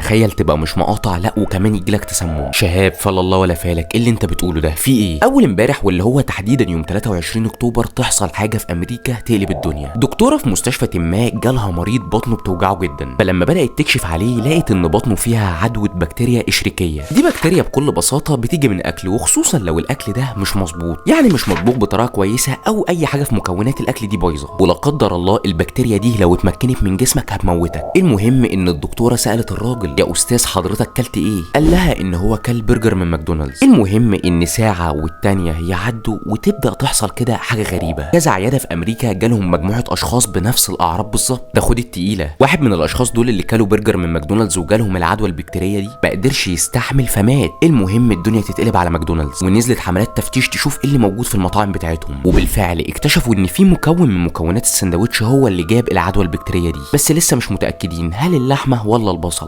تخيل تبقى مش مقاطع، لا وكمان يجيلك تسمم. شهاب فلا الله ولا فالك، ايه اللي انت بتقوله ده؟ في ايه؟ اول امبارح واللي هو تحديدا يوم 23 اكتوبر تحصل حاجة في امريكا تقلب الدنيا. دكتورة في مستشفى ما جالها مريض بطنه بتوجعه جدا، فلما بدات تكشف عليه لقت ان بطنه فيها عدوى بكتيريا اشريكيه. دي بكتيريا بكل بساطة بتيجي من اكل، وخصوصا لو الاكل ده مش مظبوط، يعني مش مطبوخ بطريقة كويسة او اي حاجة في مكونات الاكل دي بايظة، ولا قدر الله البكتيريا دي لو اتمكنت من جسمك هتموتك. المهم ان الدكتورة سالت الراجل: يا استاذ حضرتك كلت ايه؟ قال لها ان هو كل برجر من ماكدونالدز. المهم ان ساعة والتانية يعدوا وتبدا تحصل كده حاجة غريبة. كذا عيادة في امريكا جالهم مجموعة اشخاص بنفس الاعراض بالظبط. ده خد التقيله، واحد من الاشخاص دول اللي كلوا برجر من ماكدونالدز وجالهم العدوى البكتيريه دي ما قدرش يستحمل فمات. المهم الدنيا تتقلب على ماكدونالدز، ونزلت حملات تفتيش تشوف ايه اللي موجود في المطاعم بتاعتهم، وبالفعل اكتشفوا ان في مكون من مكونات السندوتش هو اللي جاب العدوى البكتيريه دي، بس لسه مش متاكدين هل اللحمة ولا البصل.